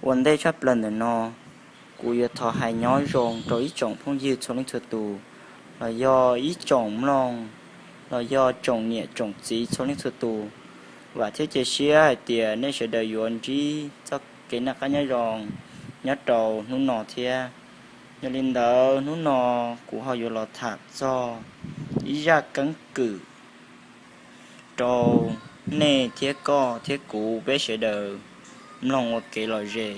Ua ntej tshaj plaws ntawm no, kuv yuav thov hais nyob zoo rau ib tsoom phooj ywg txhua leej txhua tus, los yog ib tsoom mloog, los yog tsoom niam tsoom txiv txhua leej txhua tus. Vam thiab cia siab hais tias nej sawv daws yuav ntsib txoj kev noj qab nyob zoo nyob rau hnub no thiab. Yog li ntawd, hnub no kuv ho yuav los tham txog ib zaj keeb kwm rau nej thiab koj thiab kuv peb sawv daws mloog ua kev lom zem.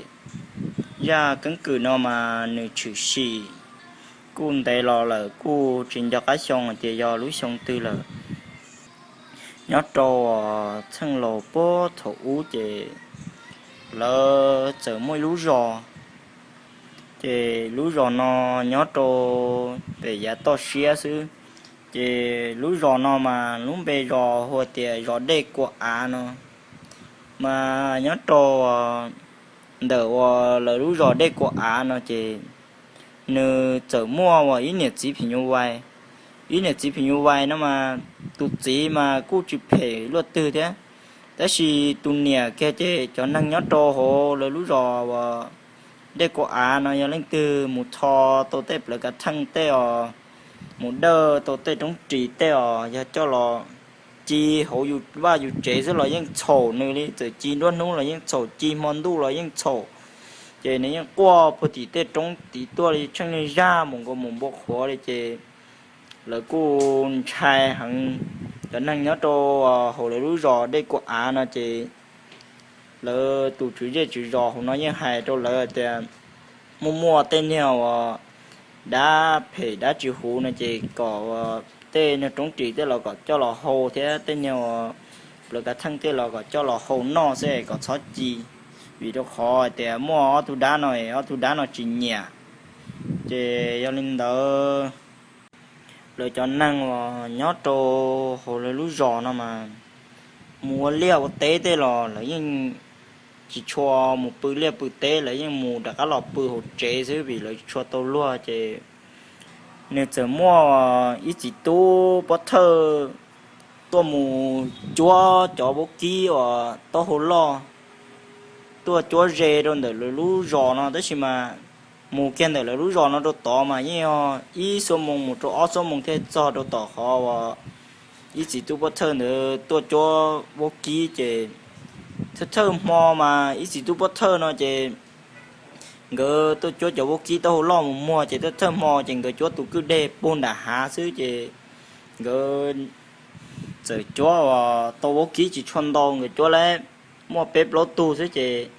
Zaj keeb kwm no mas nws tshwm sim kuj ntev los lawm, kuj tsis nco qab xyoo hais tias yog lub xyoo twg lawm. Nyob rau txheej laus puag thaum ub ces lawv txawm muaj ib lub zos. Ces lub zos no nyob rau pem yav toj siab xwb. Ces lub zos no mas lub npe zos hu tias zos Dej Kua Av no. Mas nyob rau ntawm uas lawv lub zos Dej Kua Av no ces nws txawm muaj uas ib niam txiv phim nyuj vais. Ib niam txiv phim nyuj vais no mas tus txiv mas kuj tsis phem luaj twg thiab, tab sis tus niam kiag ces cov neeg nyob rau hauv lawv lub zos uas Dej Kua Av no yog leej twg mus tho tau tej plawv kav theej tej os, mus dawj tau tej roob ris tej os, yog coj los ci hauv yus vaj yus tsev xwb los yeej txhaum nws li, txawm ci nruab hnub los yeej txhaum, ci hmo ntuj los yeej txhaum. Ces nws yeej quaj puag tim tej roob tid tuaj li, tsheej niag zaj mus nkaus mus npua qhuav li ces lawv kuj ntshai heev. Cov neeg nyob rau hauv lawv lub zos Dej Kua Av no ces lawv tus tswv zej tswv zos hauv no yeej hais rau lawv tias muaj muaj tej niag uas dab phem dab tsis huv no ces kom tej niag roob ris tej los kom coj los hau thiab tej niag uas plawv kav theej tej los kom coj los hau noj xwb, kom txhob ci, vim rau qhov tias muaj ob tug dab no, ob tug dab no tsis nyiam. Ces yog li ntawd, lawv cov neeg uas nyob rau hauv lawv lub zos no mas mus ua liaj ua teb tej los lawv yeej tsis tshua mus pw liaj pw teb, lawv yeej mus rov qab los pw hauv tsev xwb vim lawv tsis tshua tau luag. Ces nws txawm muaj ib txiv tub pov thawj tuaj mus cuab cov vaub kib uas taub hau loj, tuaj cuab ze rau ntawm lawv lub zos no, tab sis mas mus kiag ntawm lawv lub zos no rau tod mas yeej yog ib xuab moos mus rau ob xuab moos thiaj txog rau tom qhov uas ib txiv tub pov thawj ntawd tuaj cuab vaub kib. Ces thawj thawj hmo mas ib txiv tub pov thawj no ces nkawd tuaj cuab cov vaub kib taub hau loj mus muag, ces thawj thawj hmo ces nkawd cuab tus kwj deg puag nram hav xwb. Ces nkawd txawm cuab uas tau vaub kib tsis tshua ntau, nkawd cuab li muaj peb plaub tug xwb. Ces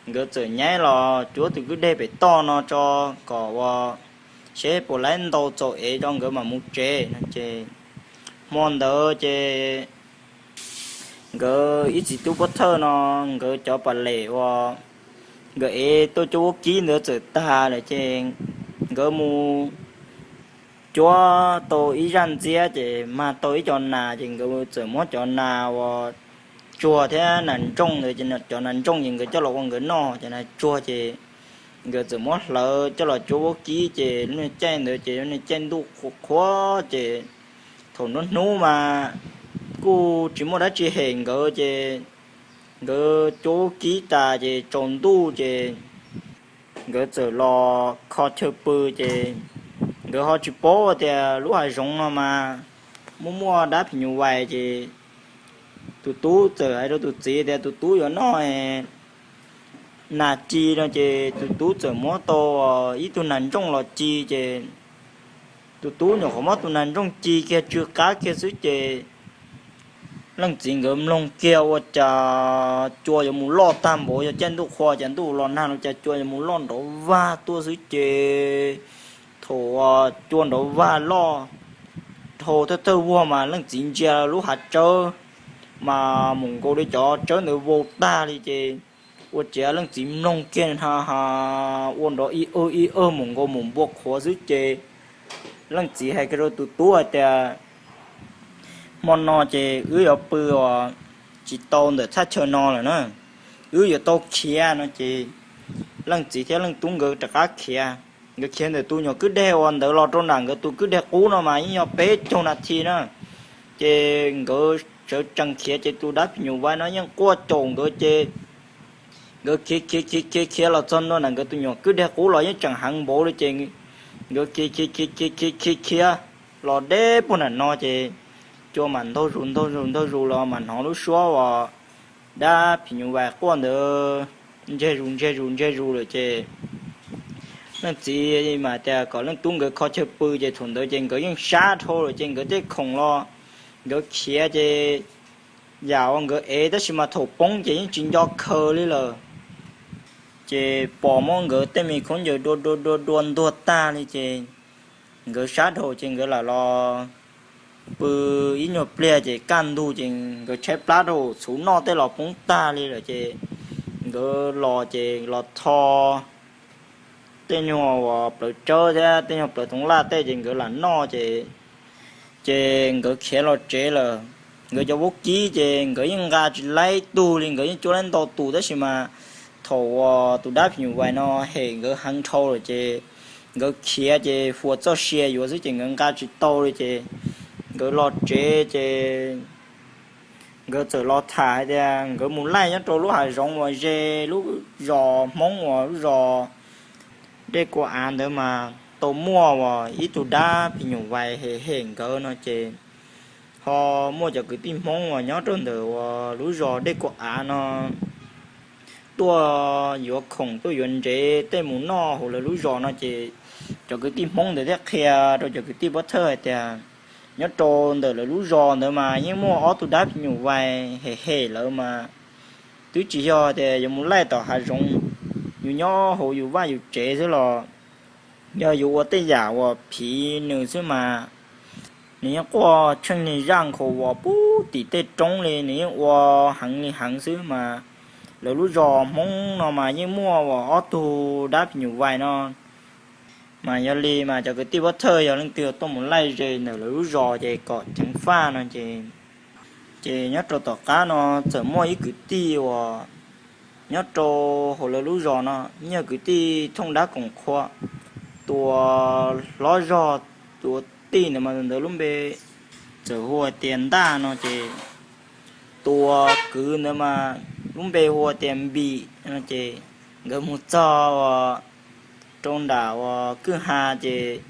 nkawd txawm nyaib los cuab tus kwj deg pem toj no tso, kom uas seb puas laib ntau txaus ev rau nkawd mam mus tsev no. Ces hmo ntawd ces nkawd ib txiv tub pov thawj no, nkawd cov pam lem uas nkawd ev tuaj cuab vaub kib ntawd txawm tag lawm ces nkawd mus cuab tau ib zaj ntxiab ces mag tau ib co nas, ces nkawd txawm muab cov nas uas tsuag thiab nas ntsooj ntawd, cov nas ntsooj ces nkawd coj los ua nkawd noj, cov nas tsuag ces nkawd txawm muab hlawv coj los cuab vaub kib. Ces lub niag caij ntawd ces lub niag caij ntuj qhuav qhuav, ces thaum nruab hnub mas kuj tsis muaj dab tsi hem nkawd, ces nkawd cuab vaub kib tas ces tsaus ntuj ces nkawd txawm los kho chaw pw. Ces nkawd ho tsis paub tias lub hav zoov no mas muaj muaj dab phim nyuj vais. Ces tus tub txawm hais rau tus txiv tias tus tub yuav noj nas ci no, ces tus tub txawm muab tau ib tug nas ntsooj los ci. Ces tus tub nyuam qhuav muab tus nas ntsooj ci kiag tsw qab kiag xwb ces leej txiv nkawd mloog kiag ua cas cua yuav mus loj tag npaum, yog caij ntuj qhua cas ntuj los nag no cas cua yuav mus loj nrov vag tuaj xwb. Ces thaum cua nrov vag loj dhau thawj thawj vuag mas leej txiv ntsia lub hav tsawb mas mus nkaus li cov tsawb ntawd vau tag li. Ces ua ciav leej txiv mloog kiag na, ua nrov ib awg ib awg mus nkaus mus npua qhuav xwb. Ces leej txiv hais kiag rau tus tub hais tias, hmo no ces wb yuav pw uas tsis tau ntawm thaj chaw no lawm na, wb yuav tau khiav no. Ces leej txiv thiab leej tub nkawd rov qab khiav. Nkawd khiav ntawm tus nyuam kwj deg uas ntawd los rau nram nkawd tus kwj deg qub no mas yeej yog peb caug nas this na. Ces nkawd sawv tsees khiav ces tus dab phim nyuj vais no yeej quaj caum nkawd ces Nkawd khiav khiav khiav khiav khiav los txog ntua nram nkawd tus nyuam kwj deg qub los yeej tseem heev npaum li ces nkawd khiav khiav khiav khiav khiav khiav los deb puag nram no ces cua mam ntaug zus ntaug zus ntaug zus los mas hnov lub suab uas dab phim nyuj vais quaj ntawd ntseg zus ntseg zus ntseg zus lawm ces leej txiv mas tias kom leej tub nkawd kho chaw pw ces thaum ntawd ces nkawd yeej sab dhau lawm ces nkawd tej khoom los nkawd khiav ces yam uas nkawd ev tab sis mas thaum poob ces yeej tsis nco khaws li lawm. Ces pom muab nkawd tej me khaub ncaws dua dua dua dua ntuag tag li ces nkawd sab dhau ces nkawd lam los pw ib nyuag pliag ces kaj ntug ces nkawd tshaib plab rau txhuv noj tej los poob tag li lawm ces nkawd los ces los tho tej nyuag uas plawv tsawb thiab tej nyuag plawv toov laj tej ces nkawd lam noj ces ces nkawd khiav los tsev lawm. Nkawd cov vaub kib ces nkawd yeej nqa tsis laib tug li, nkawd yeej cuab laib ntau tus tab sis mas thaum uas tus dab phim nyuj vais no hem nkawd heev dhau lawm ces nkawd khiav ces huas txoj sia yuav xwb ces nkawd nqa tsis tau li ces nkawd los tsev ces nkawd txawm los tham hais tias nkawd mus laij nyob rau lub hav zoov uas ze lub zos Hmoob uas lub zos Dej Kua Av ntawd mas tau muaj uas ib tug dab phim nyuj vais hem hem nkawd no ces ho muaj cov kwv tij Hmoob uas nyob rau ntawm uas lub zos Dej Kua Av no tuaj yuav khoom tuaj yuav ntsev tej mus noj hauv lawv lub zos no ces cov kwv tij Hmoob ntawd thiaj qhia rau cov kwv tij pov thawj hais tias nyob rau ntawm lawv lub zos ntawd mas yeej muaj ob tug dab phim nyuj vais hem hem lawv mas twb tsis yog tias yuav mus laij tom hav zoov, yus nyob hauv yus vaj yus tsev xwb los yog yus ua tej yam uas phiv nws xwb mas nws yeej quaj tsheej niag zaj nkhaus vos puag tim tej roob li, nws yeej ua heev li heev xwb mas lawv lub zos Hmoob no mas yeej muaj uas ob tug dab phim nyuj vais no mas yog li mas cov kwv tij pov thawj yog leej twg tuaj mus laij ze ntawm lawv lub zos ces kom ceev faj no ces ces nyob rau tom qab no txawm muaj ib kwv tij uas nyob rau hauv lawv lub zos no, nyiaj kwv tij thooj dab koom qhua, tus hlob zog tus tij ntawd mas ntawd lub npe txawm hu tias Ntaj no ces tus kwv ntawd mas lub npe hu tias Npis no ces nkawd mus txog uas rau nram uas kwj ha ces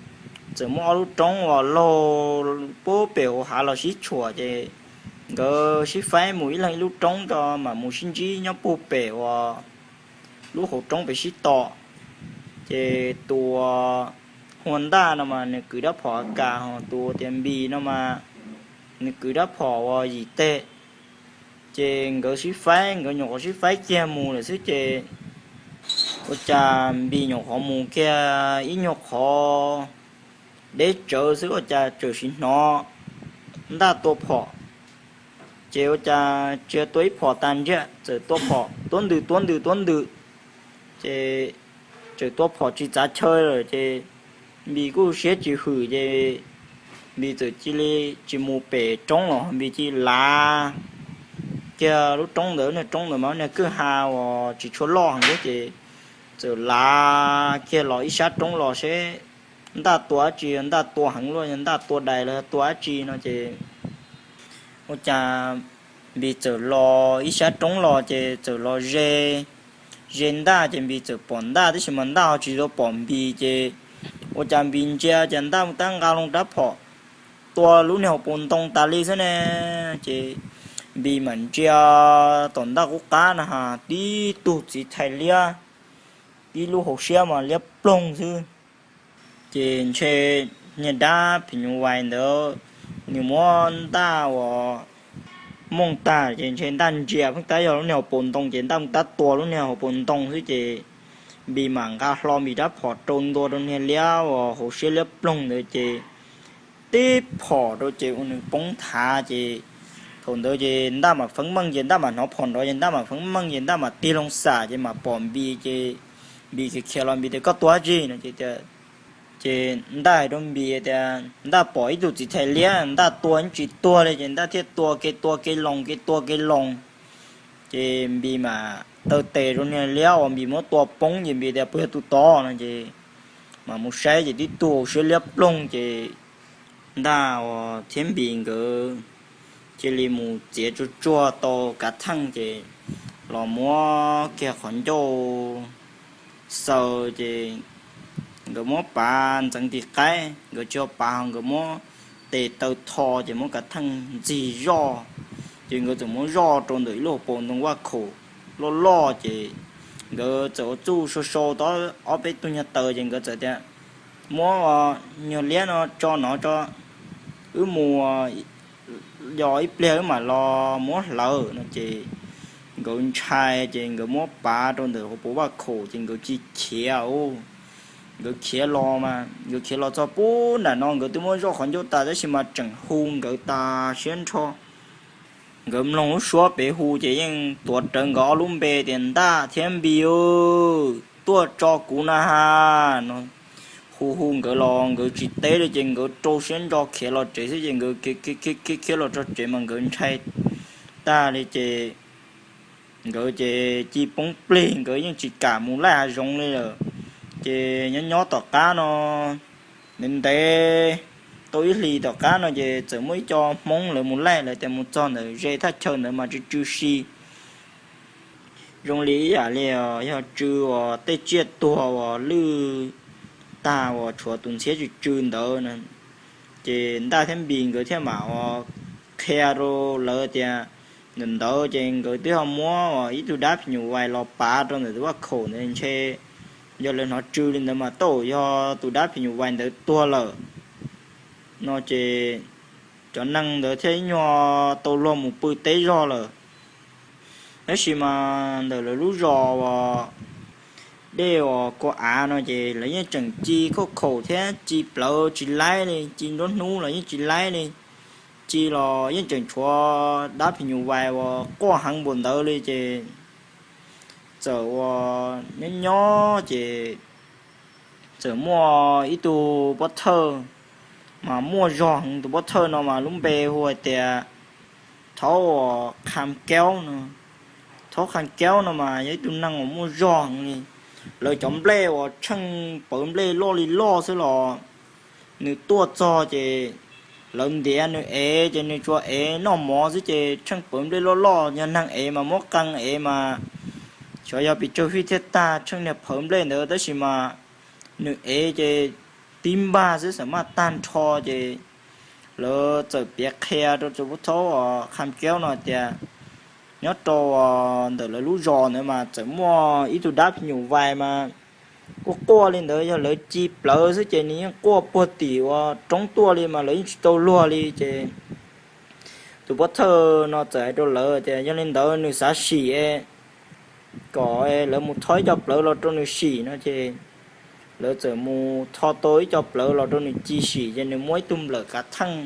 txawm muaj ob lub roob uas laug puag pem hauv hav los sib tshuam ces nkawd sib faib mus ib leeg ib lub roob rau mam mus sib ntsib nyob puag pem uas lub hauv roob pem sib tom. Ces tus hu ua Ntaj no mas nws kwv rab phom A kas, ho tus tias Npis no mas nws kwv rab phom uas yim teg. Ces nkawd sib faib, nkawd nyuam qhuav sib faib kiag mus lawm xwb ces ua cas Npis nyuam qhuav mus kiag ib nyuag qhov deb tsawv xwb ua cas txawm sim hnov Ntaj tua phom. Ces ua cas tsis tua ib phom tas ntsiag, txawm tua phom tuab ntws tuab ntws tuab ntws, ces txawm tua phom tsis txav chaw lawm ces Npis kuj siab tsis hwm ces Npis txawm cia li tsis mus pem roob los Npis cia li lav kiag lub roob ntawd, niag roob ntawd mas niag kwj ha uas tsis tshua loj heev thiab ces txawm lav kiag los ib sab roob los seb Ntaj tua dab tsi, Ntaj tua heev luaj, Ntaj tua dais los tua dab tsi no ces ua cas Npis txawm los ib sab roob los ces txawm los ze, ze Ntaj ces Npis txawm pom Ntaj tab sis mas Ntaj ho tsis tau pom Npis ces ua cas Npis ntsia ces Ntaj tab nqa loo rab phom tua lub niag hauv paus ntoo tas li xwb ne. Ces Npis mam ntsia tom Ntaj qub qab na ha tib tug txiv thais liab, tib lub hauv siab mas liab ploog xwb. Ces ntshe niag dab phim nyuj vais ntawd nws muab Ntaj uas mooj tag ces ntshe Ntaj ntsia pheej tab yog lub niag hauv paus ntoo ces Ntaj tab tua lub niag hauv paus ntoo xwb ces Npis mam nqa hlo Npis rab phom rau ntua rau niag liab uas hauv siab liab ploog ntawd ces tib phom rau ces ua nws poob thav ces thaum ntawd ces Ntaj mam feeb meej ces Ntaj mam hnov phom nrov ces Ntaj mam feeb meej ces Ntaj mam tig loo xam ces mam pom Npis ces Npis khiav khiav los Npis tias koj tua dab tsi no ces tias, ces Ntaj hais rau Npis tias Ntaj pom ib tug txiv thais liab Ntaj tua tsis tuag li ces Ntaj thiaj tua kev tua kev loos kev tua kev loos. Ces Npis mam taw tes rau niag liab uas Npis muab tua poob ces Npis tias puas yog tus tod no ces mam mus saib ces tib tug hauv siab liab ploog ces Ntaj uas thiab Npis nkawd cia li mus txiav tsuag tsuag tau kav theej ces los muab kiag qhov ncauj xaws ces nkawd muab pav ntxeev tis qaib, nkawd tsis yog pav ho nkawd muab tes taw tho ces muab kav theej ntxig zoj. Ces nkawd txawm muab zoj rau ntawm ib lub hauv paus ntoo vaj khaum loj loj ces nkawd txawm ua txuj sau sau tau ob peb tug nyuag taws ces nkawd txawm tias, muab nyuag liab no tso no tso, wb mus, yog ib pliag wb mam los muab hlawv no ces nkawd ntshai ces nkawd muab pav rau ntawm hauv paus vaj khaum ces nkawd tsis khiav. Nkawd khiav los mas nkawd khiav los txog pub nram no nkawd twb muab zoj qhov ncauj tas tab sis mas tseem hu nkawd tas siab nrho. Nkawd mloog lub suab pem hu ces yeej tuav rawv nkawd ob lub npe tias Ntaj thiab Npis, tuaj tso kuv na ha no. Hu hu nkawd los nkawd tsis teb li ces nkawd rau siab ntso khiav los tsev xwb ces nkawd khiav khiav khiav los txog tsev mas nkawd ntshai tag li ces nkawd ces ci poob plig nkawd yeej tsis kam mus laij hav zoov li lawm. Ces nyob nyob tom qab no ntev ntev tau ib hlis tom qab no ces txawm muaj ib co Hmoob lawv mus laij lawv tias mus txog ntawm ze thaj chaw ntawd mas tsw tsw si zoo li ib yam li yog tsw uas tej tsiaj tuag uas lwj tag uas tshuav tus ntxhiab tsw tsw ntawd. Ces Ntaj thiab Npis nkawd thiaj mam uas qhia rau lawv tias ntawm ntawd ces nkawd twb ho muab uas ib tug dab phim nyuj vais los pav rau ntawm tus vaj khaum ntawd ntshe yog lawv hnov tsw li ntawd mas tau yog tus dab phim nyuj vais ntawd tuag lawm no ces cov neeg ntawd thiaj ib nyuag tau luag mus pw teb zog lawm. Tab sis mas ntawm lawv lub zos uas dej uas kua av no ces lawv yeej tseem ci khauj khaum thiab ci plawv tsis laib li, ci nruab hnub los yeej tsis laib li. Ci los yeej tseem tshuav dab phim nyuj vais uas quaj heev npaum ntawd li ces txawm uas nyob nyob ces txawm muaj ib tug pob thawj mas muaj zog heev. Tus pob thawj no mas lub npe hu hais tias Thaub Kham Kaub no. Thaub Kham Kaub no mas yog ib tug neeg uas muaj zog heev li. Lawv cov nplej uas tsheej pawv nplej loj li loj xwb los nws tuaj txog ces lawv ntiav nws ev ces nws tsuas ev noj mov xwb ces tsheej pawv nplej loj loj. Yog neeg ev mas muab qee ev mas xyov yog pes tsawg fij thiaj tag tsheej niag pawv nplej ntawd tab sis mas nws ev ces tib npag xwb xam maj tag nrho ces lawv txawm piav qhia rau tus pob thaub Kham Kaub no tias nyob rau ntawm lawv lub zos ntawd mas txawm muaj ib tug dab phim nyuj vais mas quaj quaj li ntawd, yog lawv ci plawv xwb ces nws yeej quaj puag tim uas roob tuaj li mas lawv yeej tsis tau luag li ces tus pob thawj no txawm hais rau lawv tias yog li ntawd nws xav sim kom lawv mus tho ib co plawv los rau nws sim no ces lawv txawm mus tho tau ib co plawv los rau nws ci sim ces nws muab ib tug nplawm kav theej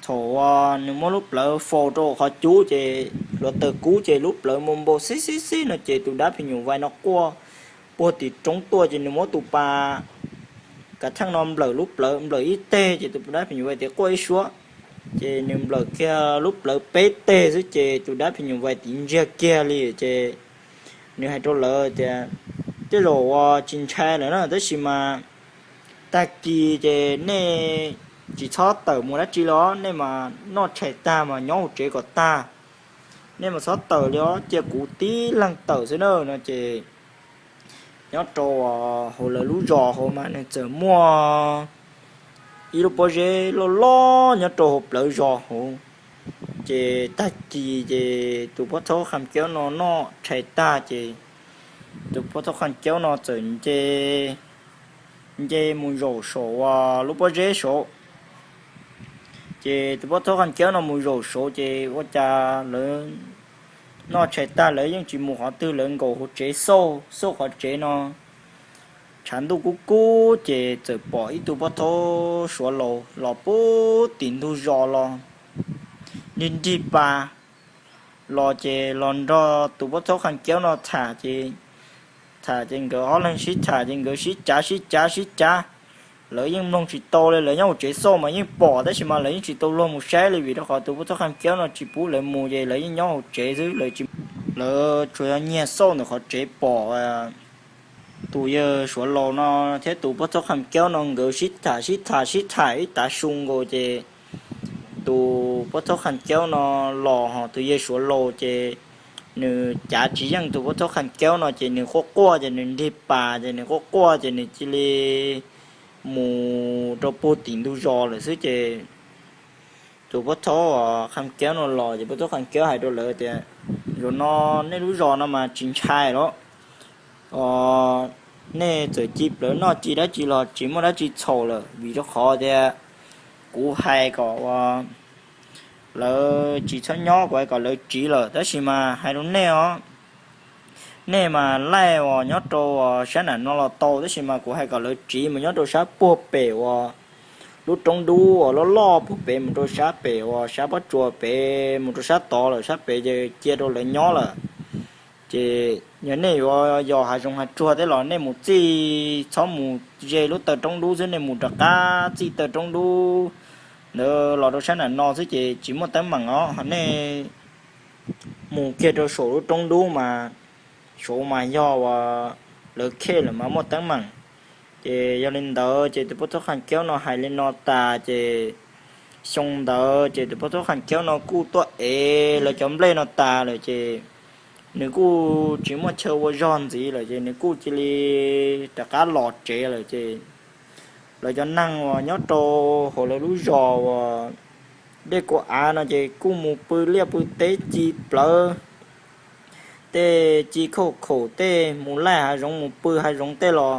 thaum uas nws muab lub plawv faus rau qhov cub ces hluav taws kub ces lub plawv npau npau xib xib xib no ces tus dab phim nyuj vais no quaj puag tim roob tuaj ces nws muab tus pas kav theej no nplawm lub plawv nplawm ib teg ces tus dab phim nyuj vais tiv quaj ib suab. Ces nws nplawm kiag lub plawv peb teg xwb ces tus dab phim nyuj vais tiv ntsiag kiag li ces nws hais rau lawv tias tej zaum uas tsis ntshai lawm na tab sis mas tag kis ces nej tsis txhob tawm mus dab tsi li os, nej mas noj tshais tag mas nyob hauv tsev kom tag, nej mas txhob tawm li os, cia kuv tib leeg tawm xwb na no ces nyob rau hauv lawv lub zos hauv mas nws txawm muaj ib lub pob zeb loj loj nyob rau hauv plawv zos hauv. Ces tag kis ces tus pob thaub Kham Kaub no noj tshais tag ces tus pob thaub Kham Kaub no txawm nce nce mus zaum saum lub pob zeb saud. Ces tus pob thaub Kham Kaub no mus zaum saud ces ua cas lawv noj tshais tag lawv yeej tsis mus qhov twg, lawv nkaum hauv tsev xauj xauj qhov tsev no tshav ntuj kub kub ces txawm pom ib tug pob thaub suav laus los puag tim ntug zos los nrig nrig pas los ces los nrog tus pob thaub Kham Kaub no tham ces tham ces nkawd ob leeg sib tham ces nkawd sib cav sib cav sib cav. Lawv yeej mloog tsis tau li, lawv nyob hauv tsev xauj mas yeej pom tab sis mas lawv yeej tsis tau luag mus saib li vim rau qhov tus pob thaub Kham Kaub no tsis pub lawv mus ces lawv yeej nyob hauv tsev xwb, lawv tsuas yog nyiag xauj ntawm qhov tsev pom tus yawg suav laus no thiab tus pob thaub Kham Kaub no nkawd sib tham sib tham sib tham ib tav su nkaus ces tus pob thaub Kham Kaub no los ho tus yawg suav laus ces nws cav tsis yeej tus pov thawj Kham Keub no ces nws quaj quaj ces nws nrig pas ces nws quaj quaj ces nws cia li mus rau puag tim ntug zos lawm xwb ces tus pov thawj Kham Keub no los ces pov thawj Kham Keub hais rau lawv tias, Zaum no nej lub zos no mas tsis ntshai lawm, nej txawm ci plawv noj ci dab tsi los tsis muaj dab tsi txhaum lawm, vim rau qhov tias kuv hais kom lawv tsis txhob nyob, kuv hais kom lawv tsiv lawm, tab sis mas hais rau nej os, nej mas laij uas nyob rau sab nram no los tau, tab sis mas kuv hais kom lawv tsiv mus nyob rau sab puag pem uas lub roob dub uas loj loj puag pem mus rau sab pem uas sab pob tsuas pem mus rau sab tod lawm, sab pem ces cia rau lawv nyob lawm. Ces yog nej yuav yos hav zoov hav tsuag tej los nej mus txij, txhob mus ze lub taw roob dub xwb, nej mus rov qab txij taw roob dub ntawd los rau sab nram no xwb ces tsis muaj teeb meem os. Ho nej mus kiag rau saum lub roob dub mas, saum mas yog uas lawv khej lawm mas muaj teeb meem. Ces yog li ntawd ces tus pov thawj Kham Keub no hais li no tas ces xyoo ntawd ces tus pov thawj Kham Keub no kuj tuaj ev lawv cov nplej no tas lawm ces nws kuj tsis muaj chaw ua zog ntxiv lawm ces nws kuj cia li rov qab los tsev lawm ces lawv cov neeg uas nyob rau hauv lawv lub zos uas dej kua av no ces kuj mus pw liaj pw teb ci plawv tej, ci khauj khaum tej, mus laij hav zoov mus pw hav zoov tej los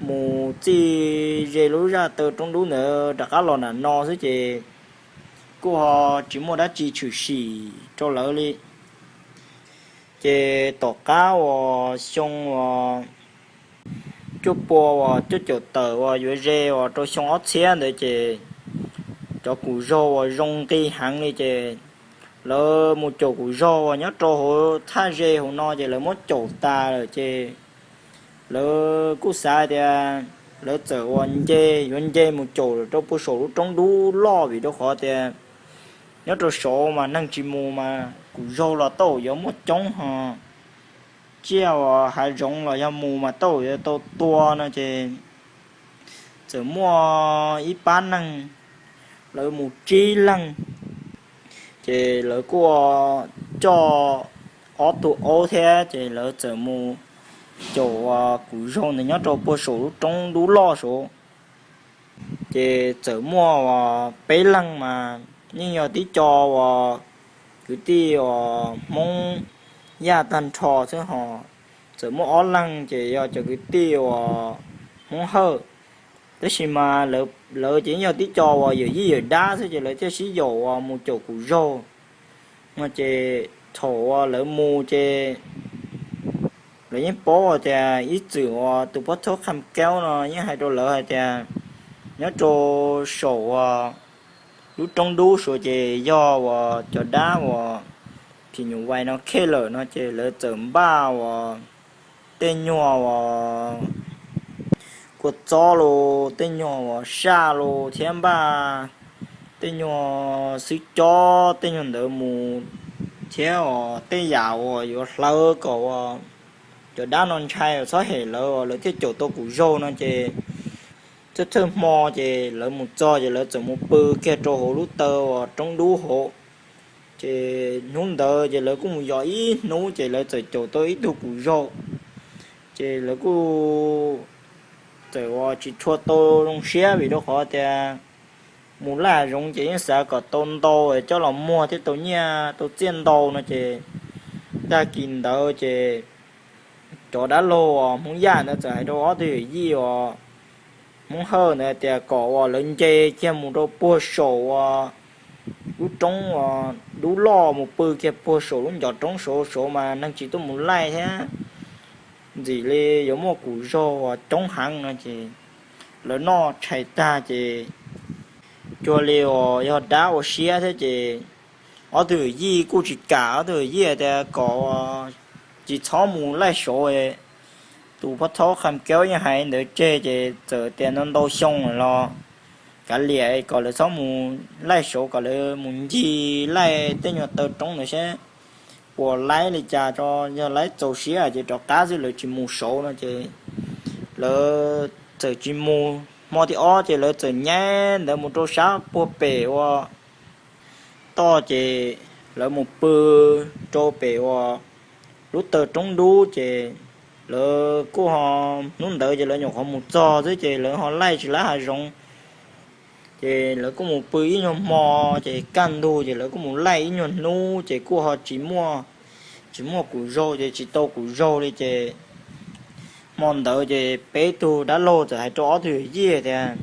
mus txij ze lub zaj taw roob dub ntawd rov qab los nram no xwb ces kuj ho tsis muaj dab tsi tshwm sim rau lawv li. Ces tom qab uas xyoo uas cuaj pua uas cuaj caum tawm uas yuav ze uas rau xyoo ob txhiab ntawd ces cov kuv zaug uas zoo nqi heev li ces lawv mus caum kuv zaug uas nyob rau hauv thaj ze hauv no ces lawv muab caum tas lawm ces lawv kuj xav tias lawv txawm uas nce, yuav nce mus caum rau puag saum lub roob dub loj vim rau qhov tias nyob rau saud mas neeg tsis mus mas kuv zaug los tau yuav muaj coob ho tsiaj uas hav zoov los yog mus mas tau yuav tau tua no ces txawm muaj ib pab neeg, lawv mus tsib leeg, ces lawv kuj coj ob tug aub thiab ces lawv txawm mus caum kuv zaug ntawd nyob rau puag saum lub roob dub loj saud. Ces txawm muaj uas peb leeg mas yeej yog tib co uas kwv tij uas Hmoob Yaj tag nrho xwb ho txawm muaj ob leeg ces yog cov kwv tij uas Hmoob Hawj. Tab sis mas lawv ces yeej yog tib co uas yawm yij yawm dab xwb ces lawv thiaj sib yaum uas mus caum kuv zaug no ces thaum uas lawv mus ces lawv yeej paub tias ib txwm uas tus pov thawj Kham Keub no yeej hais rau lawv hais tias nyob rau saum uas lub roob dub saud ces yog uas cov dab uas phim nyuj vais no khej lawm no ces lawv txawm npaj uas tej nyuag uas kua txob los tej nyuag uas saj los thiab npaj tej nyuag xwb cob tej nyuag ntawd mus thiab uas tej yam uas yuav hlawv kom uas cov dab no ntshai txhob hem lawv uas lawv thiaj caum tau kuv zaug no ces thawj thawj hmo ces lawv mus txog ces lawv txawm mus pw kiag rau hauv lub taw uas roob dub hauv. Ces hnub ntawd ces lawv kuj mus yos ib hnub ces lawv txawm caum tau ib tug kuv zaug. Ces lawv kuj txawm uas tsis tshua tau zoo siab vim rau qhov tias mus laj zoov ces yeej xav kom tau ntau coj los muag thiaj tau nyiaj tau txiaj ntau no ces tag kis ntawd ces cov dab laug uas Hmoob Yaj ntawd txawm hais rau ob tug yawm yij uas Hmoob Hawj ntawd tias kom uas lawv nce kiag mus rau puag saum uas lub roob uas dub loj mus pw kiag puag saum lub ncov roob saud, saud mas neeg tsis tuaj mus laij thiab ntxim li yuav muaj kuv zaug uas coob heev no ces lawv noj tshais tag ces cuag li uas yog dab ua siab thiab ces ob tug yawm yij kuj tsis kam, ob tug yawm yij tias kom tsis txhob mus laij saud. Tus pov thawj Kham Keub yeej hais ntawd tseg ces txawm tias ntau ntau xyoo los kav liam kom lawv txhob mus laij saud, kom lawv mus ncig laij tej nyuag taw roob ntawd seb puas laib li cas tso, yog laib txaus siab ces rov qab xwb, lawv tsis mus saud no ces lawv txawm tsis mus. Hmo thib ob ces lawv txawm nyaib ntawd mus rau sab puag pem ua toj ces lawv mus pw rau pem ua lub taw roob dub ces lawv kuj ho, hnub ntawd ces lawv nyuam qhuav mus txog xwb ces lawv ho laij tsis laib hav zoov. Ces lawv kuj mus pw ib nyuag hmo, ces kaj ntug ces lawv kuj mus laij ib nyuag hnub ces kuj ho tsis muaj, tsis muaj kuv zaug ces tsis tau kuv zaug li ces hmo ntawd ces peb tug dab laug txawm hais rau ob tug yawm yij tias,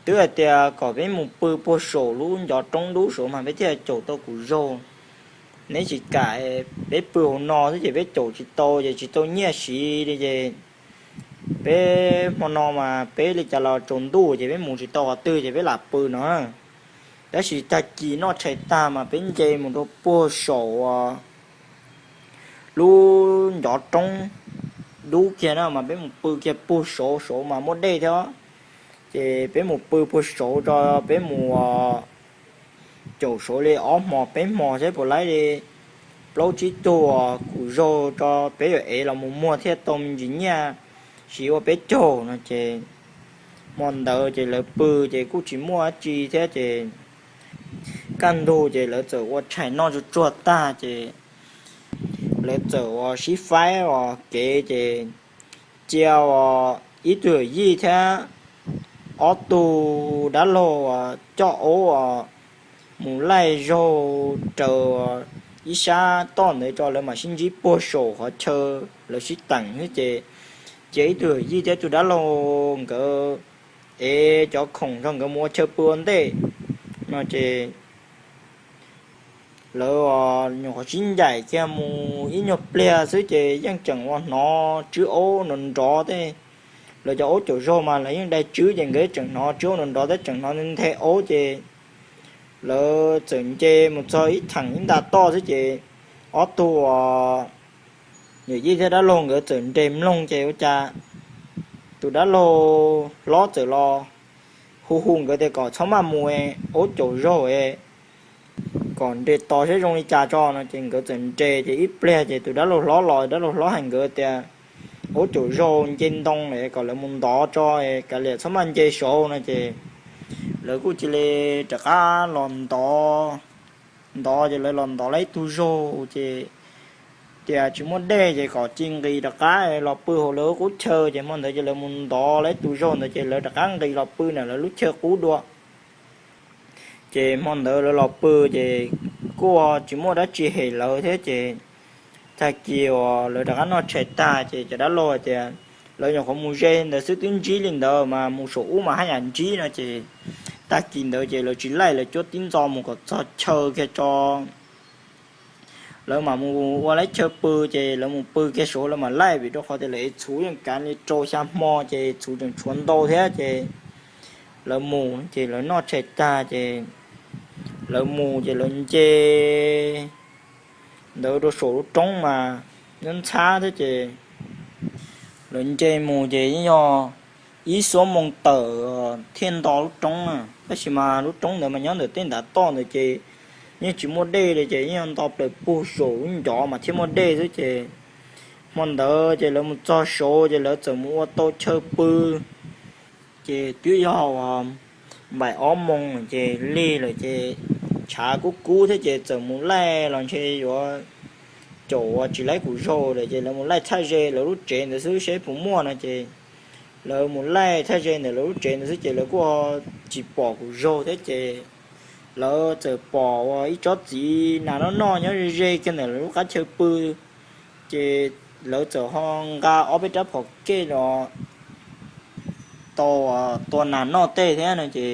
twb hais tias kom peb mus pw puag saum lub ncov roob dub saud mas peb thiaj caum tau kuv zaug. Neb tsis kam, peb pw hauv no xwb ces peb caum tsis tau ces tsis tau nyiaj siv li ces peb hmo no mas peb li cas los tsaus ntuj ces peb mus tsis tau qhov twg ces peb lam pw no. Tab sis tag kis noj tshais tag mas peb nce mus rau puag saum lub ncov roob dub kiag na mas peb mus pw kiag puag saud, saud mas muaj dej thiab. Ces peb mus pw puag saud tso, peb mus caum saud li ob hmo peb hmo saib puas laib li plaub tsib tug kuv zaug tso peb yuav ev los mus muag thiaj tau me ntsis nyiaj siv ua peb caug no ces hmo ntawd ces lawv pw ces kuj tsis muaj dab tsi thiab ces kaj ntug ces lawv txawm ua tshais noj tsuag tsuag tag ces lawv txawm ua sib faib ua kev ces cia ua ib tug yawm yij thiab ob tug dab laug coj aub mus laij zaug raws ib sab toj ntawd tso lawv mam sib ntsib puag saum qhov chaw lawv sib teem xwb ces cia ib tug yawm yij thiab tus dab laug nkawd ev cov khoom nrog nkawd mus ua chaw pw ua ntej no ces lawv nyuam qhuav sib ncaim kiag mus ib nyuag pliag xwb ces yeej tseem ua hnov tswb aub nrov nrov tej. Lawv cov aub caum zaug mas lawv yeej dai tswb ces nkawd tseem hnov tswb aub nrov nrov thiab tseem hnov nthe aub ces lawv txawm nce mus txog ib theem ib nta toj xwb ces ob tug yawm yij thiab dab laug nkawd txawm nres mloog ces ua cas tus dab laug hlob txawm los hu hu nkawd tias kom txhob maj mus, aub caum zaug, kom nres tos saib zoo li cas tso no ces nkawd txawm nres ces ib pliag ces tus dab laug hlob los, dab laug hlob hais nkawd tias aub caum zaug nce ntoo lawm kom lawv mus ntov tso, kav liam txhob maj nce saud no ces lawv kuj cia li rov qab los ntov. Ntov ces lawv los ntov lawm ib tug zaug ces tias tsis muaj dej ces kom cia nqis rov qab los pw hauv lawv qub chaw ces hmo ntawd ces lawv mus ntov lawm ib tug zaug ntawd ces lawv rov qab nqis los pw ntawm lawv lub chaw qub dua. Ces hmo ntawd lawv los pw ces kuj tsis muaj dab tsi hem lawv thiab ces tag kis uas lawv rov qab noj tshais tag ces cov dab laug hais tias lawv nyuam qhuav mus ze ntawd xwb twb ntsib li ntawd mas mus saum ub mas haj yam ntsib no ces tag kis ntawd ces lawv tsis laij, lawv cuab tib ntxo mus kom txog chaw kiag tso lawv mam mus ua lawv chaw pw ces lawv mus pw kiag saud lawv mam laij vim rau qhov tias lawv ev txhuv yeej kav li rau xya hmo ces txhuv tseem tshuav ntau thiab ces lawv mus ces lawv noj tshais tag ces lawv mus ces lawv nce ntawd rau saum lub roob mas nyob ntxhab thiab ces lawv nce mus ces yeej yog ib xuab moos tawm thiaj nto lub roob na. Tab sis mas lub roob ntawd mas nyob ntawm tej ntav toj ntawd ces yeej tsis muaj dej li ces yeej yog nto plaws puag saum lub ncov mas thiaj muaj dej xwb ces hmo ntawd ces lawv mus txog saud ces lawv txawm mus ua tau chaw pw ces twb yog uas npaim ob moos ces lig lawm ces tshav kub kub thiab ces txawm mus laij los ntshe yuav caum uas tsis laib kuv zaug lawm ces lawv mus laij thaj ze lawv lub tsev ntawd xwb seb puas muaj no ces lawv mus laij thaj ze ntawm lawv lub tsev ntawd xwb ces lawv kuj tsis pom kuv zaug thiab ces lawv txawm pom uas ib tsob txiv nas noj noj nyob ze ze kiag ntawm lawv lub qab chaw pw ces lawv txawm ho nqa ob peb rab phom kej los tau tua nas noj tej thiab no ces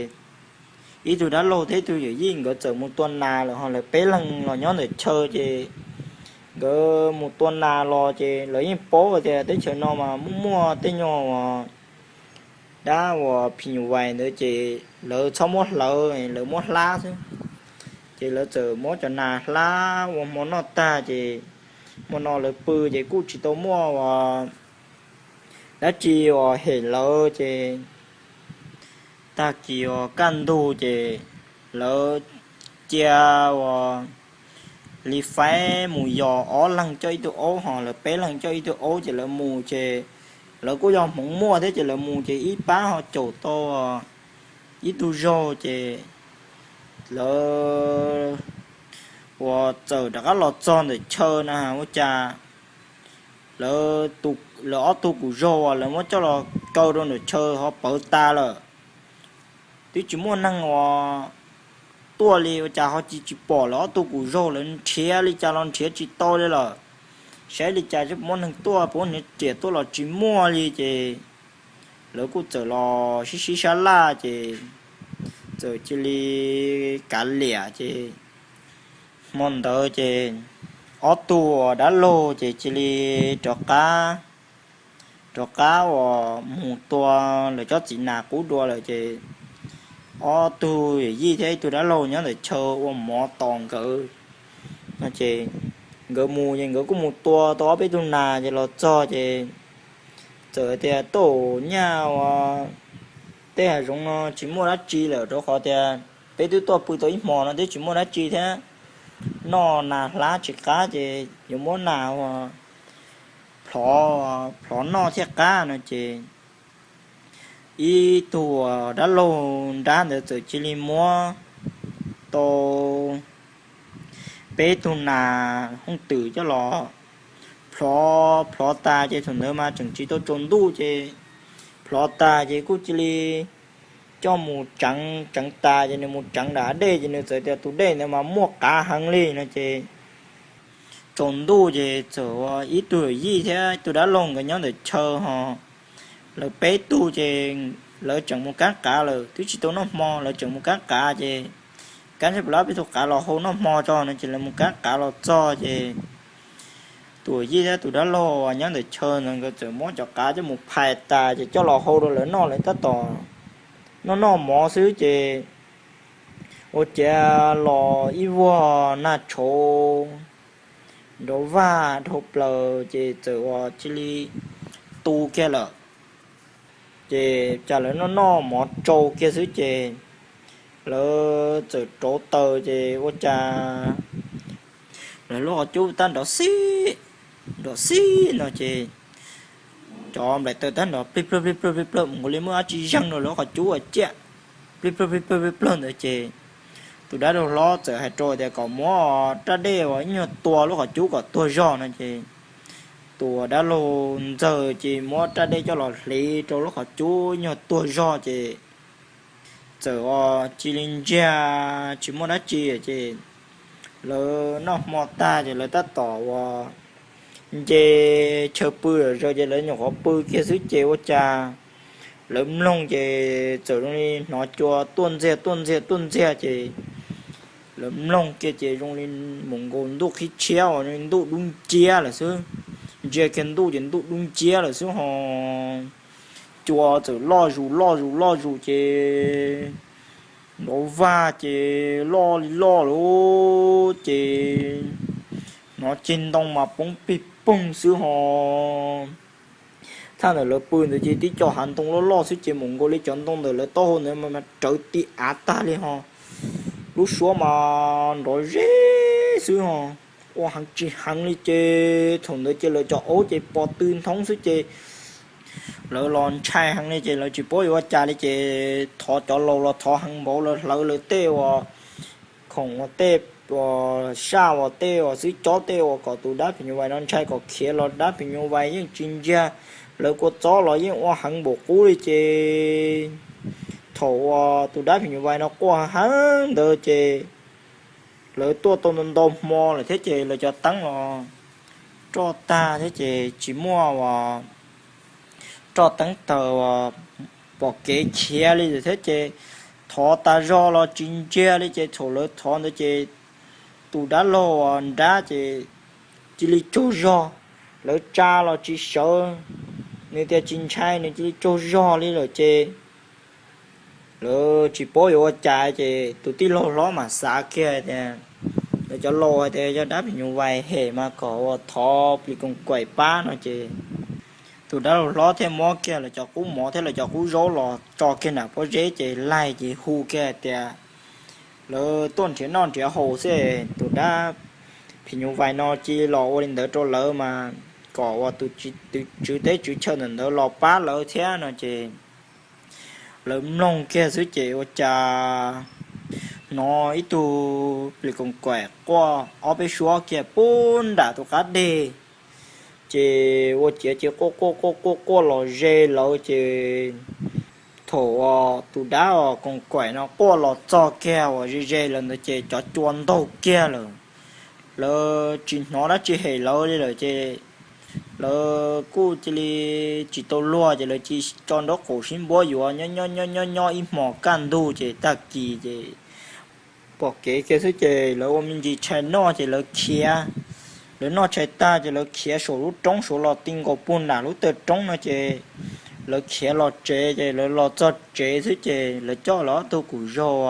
ib tug dab laug thiab ib tug yawm yij nkawd txawm mus tua nas lawm ho lawv peb leeg los nyob ntawm chaw ces nkawd mus tua nas los ces lawv yeej paub tias teb chaws no mas muaj muaj tej nyuag uas dab uas phim nyuj vais ntawd ces lawv txhob muab hlawv, lawv muab hlab xwb. Ces lawv txawm muab cov nas hlab ua hmo noj tag ces hmo no lawv pw ces kuj tsis tau muaj uas dab tsi uas hem lawv ces tag kis uas kaj ntug ces lawv cia uas li faib mus yos ob leeg coj ib tug aub ho lawv peb leeg coj ib tug aub ces lawv mus ces lawv kuj yog hmoov muaj thiab ces lawv mus ces ib pab ho caum tau ib tug zaug ces lawv uas txawm rov qab los txog ntawm chaw na ua cas lawv, lawv ob tug kuv zog uas lawv muab coj los kaw rau nram chaw ho pawv tas lawm. Twb tsis muaj neeg uas tuaj li, ua cas ho cia tsis pom lawv ob tug kuv zog, lawv nrhiav li cas los nrhiav tsis tau li lawm. Saib li cas puas muaj neeg tuaj, puas muaj niag riam tuaj los tsis muaj li ces lawv kuj txawm los sib sib sab laj ces txawm cia li kav liam ces hmo ntawd ces ob tug uas dab laug ces cia li rov qab, rov qab uas mus tua lawv cov txiv nas qub dua lawm ces ob tug yawm yij thiab ib tug dab laug nyob ntawm chaw ua mov tos nkawd no ces nkawd mus ces nkawd kuj mus tua tau ob peb tug nas ces los txog ces txawm tias tuaj nyaj ua tej hav zoov no tsis muaj dab tsi lawm rau qhov tias peb twb tuaj pw tau ib hmo no twb tsis muaj dab tsi thiab, noj nas hlab tsis qab ces yuav muab nas ua plhov, plhov noj thiaj qab no ces ib tug dab laug nrab ntawd txawm cia li muab tau peb tug nas hooj twm coj los plhov, plhov tas ces thaum ntawd mas tseem tsis tau tsaus ntuj ces plhov tas ces kuj cia li coj mus tseev, tseev tas ces nws mus tseev nram dej ces nws txawm tias tus dej ntawd mas muaj qav heev li no ces tsaus ntuj ces txawm ua ib tug yawm yij thiab ib tug dab laug nkawd nyob ntawm chaw ho lawv peb tug ces lawv tseem mus kab qav lawm, twb tsis tau noj hmo lawv tseem mus kab qav ces kab ntshe puas laib peb tug qav los hau noj hmo tso no ces lawv mus kab qav los txog ces tus yawm yij thiab tus dab laug uas nyob ntawm chaw ntawd nkawd txawm muab cov qav coj mus phais tas ces coj los hau rau lawv noj, lawv tab tom noj noj mov xwb ces ua cas los ib vuag nag tshauv nrov vag dhau plaws ces txawm ua cia li tu kiag lawm. Ces cas lawv noj noj mov tsau kiag xwb ces lawv txawm rauv taws ces ua cas lawv lub qhov cub tab nrov xib, nrov xib no ces cov nplaim taws tab nrov plig plawg plig plawg plig plawg mus nkaus li muaj dab tsi zeeg rau lawv qhov cub ua ciaj plig plawg plig plawg plig plawg ntawd ces tus dab laug hlob txawm hais rau tias kom muab rab dej uas ib nyuag tua lub qhov cub kom tuag zog no ces tus dab laug ntxawg ces muab rab dej coj los hliv rau lub qhov cub ib nyuag tuag zog ces txawm ua cia li ntsiag tsis muaj dab tsi ces lawv noj hmo tag ces lawv tab tom ua nce chaw pw lawm zog ces lawv nyuam qhuav pw kiag xwb ces ua cas lawv mloog ces txawm zoo li hnov cua tuaj ntxiag tuaj ntxiag tuaj ntxiag ces lawv mloog kiag ces zoo li mus nkaus ntuj qhib tshiab uas zoo li ntuj dub nciab lawm xwb. Ntsia kiag ntuj ces ntuj dub nciab lawm xwb ho cua txawm loj zus loj zus loj zus ces nrov vag ces loj li loj lawm ces hnov ceg ntoo mas poob pig poog xwb ho. Thaj ntawm lawv pw ntawd ces tib co hav ntoo loj loj xwb ces mus nkaus li cov ntoo ntawm lawv taub hau ntawd mas rawv ti av tag li ho. Lub suab mas nrov zeb xwb ho, ua heev tsis heev li ces thaum ntawd ces lawv cov aub ces pos tw nthoob xwb ces lawv los ntshai heev li ces lawv tsis paub yuav ua cas li ces thov cov laus los thov heev npaum, lawv hlawv lawv tej uas khoom uas tej uas saj uas tej uas xwb cob tej uas kom tus dab phim nyuj vais no ntshai kom khiav los dab phim nyuj vais yeej tsis ntsiag, lawv kua txob los yeej ua heev npaum qub li ces thaum uas tus dab phim nyuj vais no quaj heev ntawd ces lawv tuaj tau ntau ntau hmo lawm thiab ces lawv cov teeb los roj tag thiab ces tsis muaj uas roj teeb taws uas pom kev khiav li thiab ces thov tas zog los tsis ntsiag li ces thaum lawv thov ntawd ces tus dab laug uas nrab ces cia li tsaug zog, lawv tsa los tsis sawv, nws tias tsis ntshai nws cia li tsaug zog li lawm ces lawv tsis paub yuav ua cas ces tus tij laug hlob mam xav kiag tias lawv cov laus hais tias yog dab phim nyuj vais hem mas kom ua thov plis koos kaim pab no ces tus dab laug hlob thiaj muab kiag lawv cov qub mov thiab lawv cov qub zaub los tso kiag nram pob zeb ces laig ces hu kiag hais tias lawv tuaj nrhiav noj nrhiav haus xwb, tus dab phim nyuj vais no cia li los ua li ntawd rau lawv mas kom ua tus tswv teb tswv chaw ntawm ntawd los pab lawv thiab no ces lawv mloog kiag xwb ces ua cas hnov ib tug plis koos kaim quaj ob peb suab kiag pub nram tus qab deg Ces ua ciav ces quaj quaj quaj quaj quaj los ze lawv ces thaum tus dab uas koom kuam no quaj los txog kiag uas ze ze lawv ntawd ces cov cua ntaug kiag lawm. Lawv tsis hnov dab tsi hem lawv li lawm ces lawv kuj cia li tsis tau luag ces lawv cia li tso nraub qaum sib npuab yuav nyob nyob nyob nyob nyob ib hmos kaj ntug ces tag kis ces pom kev kiag xwb ces lawv ua me ntsis tshais noj ces lawv khiav. Lawv noj tshais tag ces lawv khiav saum lub roob saud los ti nkaus puag nram lub taw roob no ces lawv khiav los tsev ces lawv los txog tsev xwb ces lawv coj lawv ob tug kuv zaug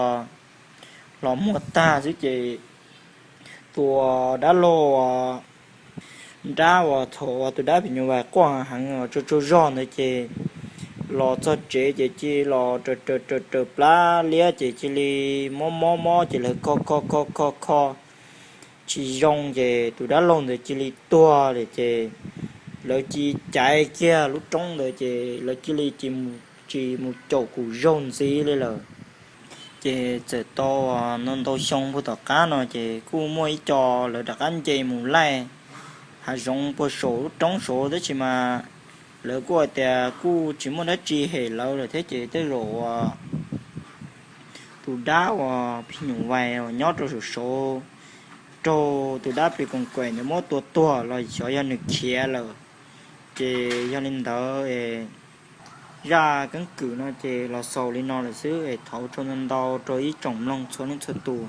los muag tag xwb ces tus dab laug nrab uas thaum uas tus dab phim nyuj vais quaj heev tsaug tsaug zog ntawd ces los txog tsev ces cia li los raws raws raws raws plab liab ces cia li mob mob mob ces lawv kho kho kho kho kho tsis zoo ces tus dab laug ntawd cia li tuag lawm ces lawv cia li caiv kiag lub roob ntawd ces lawv cia li tsis mus caum kuv zaug ntxiv li lawm. Ces txawm tau ntau ntau xyoo puag tom qab no ces kuj muaj ib co lawv rov qab nce mus laij hav zoov puag saum lub roob saud tab sis mas lawv kuj hais tias kuj tsis muaj dab tsi hem lawv lawm thiab ces tej zaum uas tus dab uas phim nyuj vais uas nyob rau saum saud raug tus dab plis koom kuam ntawd muab tua tuag los xyov yog nws khiav lawm. Ces yog li ntawd zaj keeb kwm no ces los xaus li no lawm xwb es thov ua tsaug ntau ntau rau ib tsoom mloog txhua leej txhua tus.